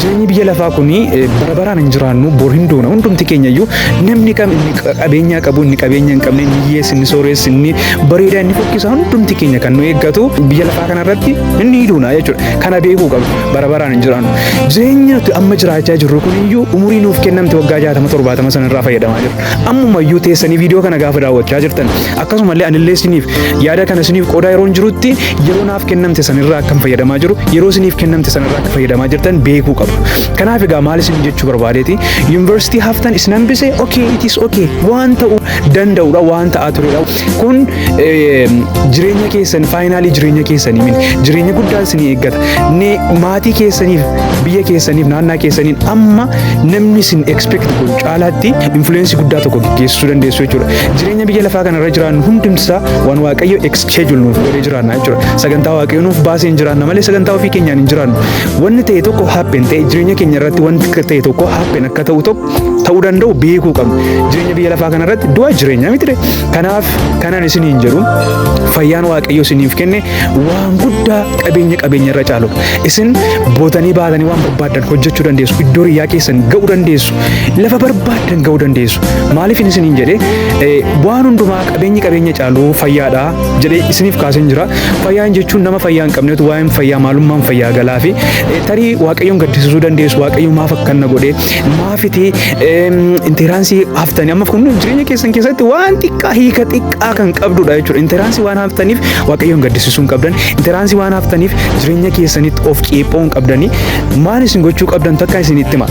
Jireenyi biyya lafaa kun bara baraan hin jiraannu, bor hin duuna. Hundumti keenya iyyuu, namni kam inni qabeenyaa qabu, inni qabeenya hin qabne, inni hiyyeessi, inni sooressi, inni bareedaa, inni fokkisaa, hundumti keenya kan nu eeggatu biyya lafaa kanarratti inni duuna jechuudha. Kana beekuu qabdu, bara baraan hin jiraannu. Jireenyi nuti amma jiraachaa jirru kun iyyuu umurii nuuf kennamte waggaa 60 70 sanarraa fayyadamaa jiru. Ammuma iyyuu teessanii viidiyoo kana gaafa daawwachaa jirtan, akkasumallee anillee isiniif yaada kana isiniif qoodaa yeroon jirutti, yeroo naaf kennamte sanirraa akkam fayyadamaa jiru, yeroo isiniif kennamte sanirraa akka fayyadamaa jirtan beekuu qabdu. Kanaaf egaa maal isin jechuu barbaadeeti, yuunivarsiitii haftan isin hambise, okay, it is okay, waan ta'uu danda'udha, waan ta'aa turedha. Kun jireenya keessan finalii jireenya keessanii miti, jireenya guddaa isin eeggata. Maatii keessaniif, biyya keessaniif, naannaa keessaniin amma namni isin expect godhu caalaatti influence guddaa tokko geggeessuu dandeessu jechuudha. Jireenya biyya lafaa kanarra jiraannu hundumtisaa waan Waaqayyo schedule nuuf godhee jiraanna jechuudha. Sagantaa Waaqayyo nuuf baasee hin jiraanna malee sagantaa ofii keenyaan hin jiraannu. Wanni ta'e tokko happen ta'e, jireenya keenya irratti wanti ta'e tokko happen akka ta'u tokko ta'uu danda'u beekuu qabna. Jireenya biyya lafaa kanarratti du'a jireenya miti. Kanaaf kanan isiniin jedhu, fayyaan Waaqayyo isiniif kenne waan guddaa qabeenya qabeenya irra caalu. Isin bootanii baatanii waan barbaaddan hojjechuu dandeessu. Iddoo riyyaa keessan ga'uu dandeessu. Lafa barbaaddan ga'uu dandeessu. Maaliif isiniin jedhe, waan hundumaa qabeenyi qabeenya caalu fayyaadha jedhee isiniif kaaseen jira. Fayyaan jechuun nama fayyaa hin qabnetu waa'een fayyaa, maalummaan fayyaa galaa fi tarii Waaqayyoon gaddisiisuu dandeessu. Waaqayyo maaf akkana godhe, maafiti entrance haftanii? Amma kun jireenya keessan keessatti waan xiqqaa, hiika xiqqaa kan qabdudha jechuudha. Entrance waan haftaniif Waaqayyoon gaddisiisuu hin qabdan. Entrance waan haftaniif jireenya keessanitti of ceephoo hin qabdanii. Maal isin gochuu qabdan takka isin itti hima.